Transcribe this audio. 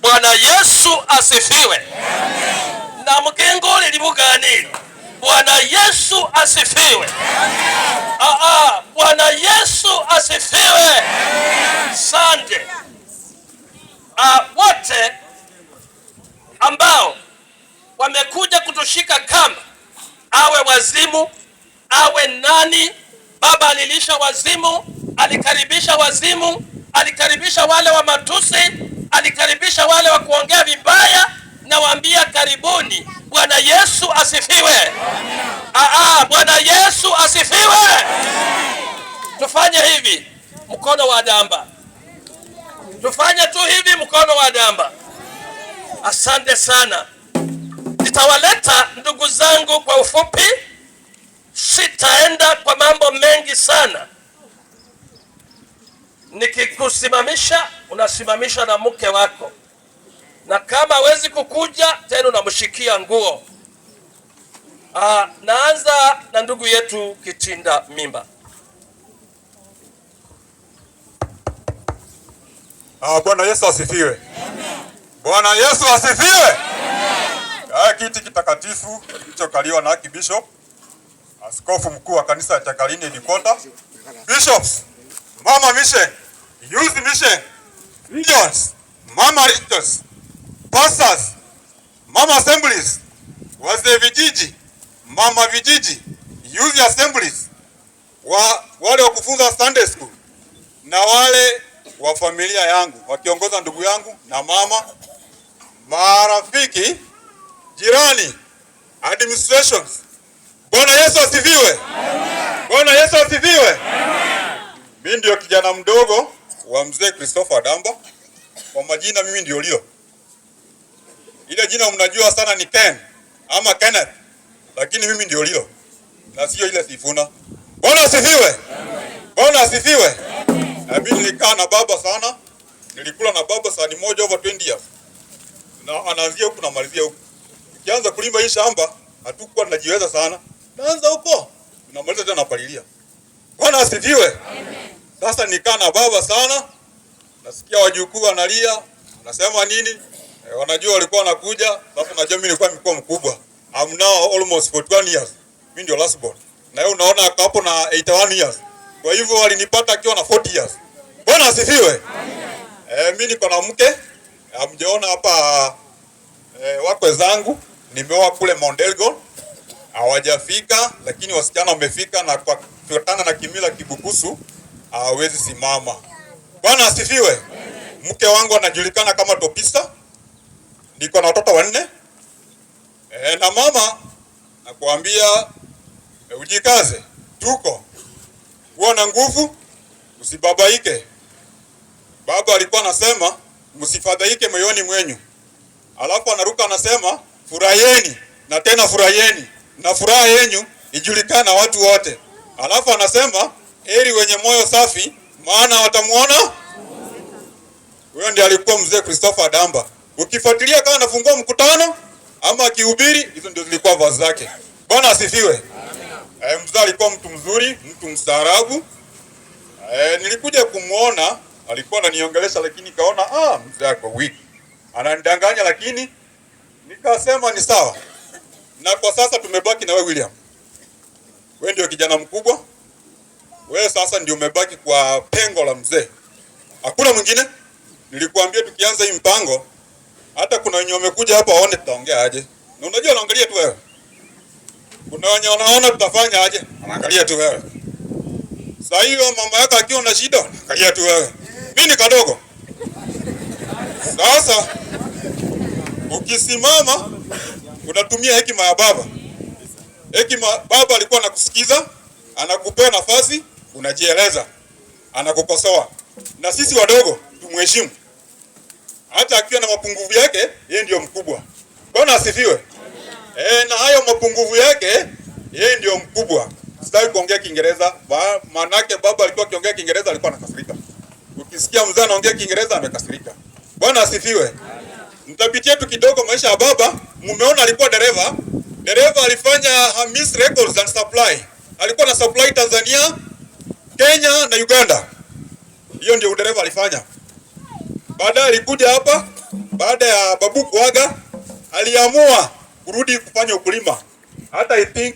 Bwana Yesu asifiwe. Na mkinguli libuganili. Bwana Yesu asifiwe. Aa, Bwana Yesu asifiwe. Sante. Wote ambao wamekuja kutushika kamba, awe wazimu awe nani, baba alilisha wazimu, alikaribisha wazimu, alikaribisha wale wa matusi, alikaribisha wale wa kuongea vibaya. Nawaambia karibuni. Bwana Yesu asifiwe. Aa, Bwana Yesu asifiwe. Tufanye hivi mkono wa damba, tufanye tu hivi mkono wa damba. Asante sana. Nitawaleta ndugu zangu kwa ufupi, sitaenda kwa mambo mengi sana. Nikikusimamisha unasimamisha na mke wako, na kama hawezi kukuja tena unamshikia nguo. Naanza na ndugu yetu Kitinda Mimba. Bwana Yesu asifiwe. Bwana Yesu asifiwe. Kiti kitakatifu kilichokaliwa na Archbishop, askofu mkuu wa kanisa ya Chakalini headquarters, bishops, mama mission, youth mission, regions, mama regions, pastors, mama assemblies, wazee vijiji, mama vijiji, youth assemblies, wale wa kufunza Sunday school na wale wa familia yangu wakiongoza ndugu yangu na mama, marafiki, jirani, administrations. Bwana Yesu asifiwe. Bwana Yesu asifiwe. Mimi ndio kijana mdogo wa mzee Christopher Damba. Kwa majina mimi ndio Lio. Ile jina mnajua sana ni Ken ama Kenneth, lakini mimi ndio Lio na sio ile Sifuna. Bwana asifiwe. Bwana asifiwe. Na mimi nilikaa na baba sana, nilikula na baba sahani moja over 20 years, na anaanzia huku namalizia huku. Ukianza kulima hii shamba hatukuwa tunajiweza sana, naanza huko tunamaliza tena napalilia. Bwana asifiwe. Sasa nikaa na baba sana, nasikia wajukuu wanalia, wanasema nini? Wanajua walikuwa wanakuja. Sasa najua mimi nilikuwa mkubwa mkubwa. I'm now almost 41 years. Mimi ndio last born. Na yeye unaona hapo na 81 years. Kwa hivyo walinipata akiwa na 40 years. Bwana asifiwe. Mimi niko na mke. Hamjaona hapa wakwe zangu nimeoa kule Mount Elgon. Hawajafika lakini wasichana wamefika, na kwa kufuatana na kimila Kibukusu hawawezi simama. Bwana asifiwe. Mke wangu anajulikana kama Topisa. Niko na watoto wanne. Na mama nakuambia ujikaze, tuko kuwa na nguvu, usibabaike. Baba alikuwa anasema msifadhaike moyoni mwenyu, alafu anaruka anasema furahieni na tena furahieni, na furaha yenyu ijulikane na watu wote. Alafu anasema heri wenye moyo safi, maana watamuona. Huyo ndiye alikuwa mzee Christopher Damba. Ukifuatilia kama anafungua mkutano ama akihubiri, hizo ndio zilikuwa vazi zake. Bwana asifiwe. Mzee alikuwa mtu mzuri, mtu mstaarabu. Nilikuja kumuona, alikuwa ananiongelesha lakini kaona mzee ako weak. Ananidanganya lakini nikasema ni sawa. Na kwa sasa tumebaki na wewe William. Wewe ndio kijana mkubwa. Wewe sasa ndio umebaki kwa pengo la mzee. Hakuna mwingine. Nilikuambia tukianza hii mpango, hata kuna wenye wamekuja hapa waone tutaongea aje. Na unajua wanaangalia tu wewe. Kuna wenye wanaona tutafanya aje, wanaangalia tu wewe. Sasa hiyo mama yako akiwa na shida, angalia tu wewe. Mimi ni kadogo. Sasa ukisimama unatumia hekima ya baba. Hekima baba alikuwa anakusikiza, anakupea nafasi, unajieleza, anakukosoa. Na sisi wadogo tumheshimu. Hata akiwa na mapungufu yake, yeye ndio mkubwa. Bwana asifiwe. Na hayo mapungufu yake, yeye ndio mkubwa. Sitaki kuongea Kiingereza, maanake baba alikuwa akiongea Kiingereza alikuwa anakasirika. Ukisikia mzee anaongea Kiingereza amekasirika. Bwana asifiwe. Mtapitia tu kidogo maisha ya baba. Mumeona alikuwa dereva. Dereva alifanya Hamis Records and Supply. Alikuwa na supply Tanzania, Kenya na Uganda. Hiyo ndio udereva alifanya. Baadaye alikuja hapa, baada Baada ya babu kuaga, aliamua kurudi kufanya ukulima. Hata I think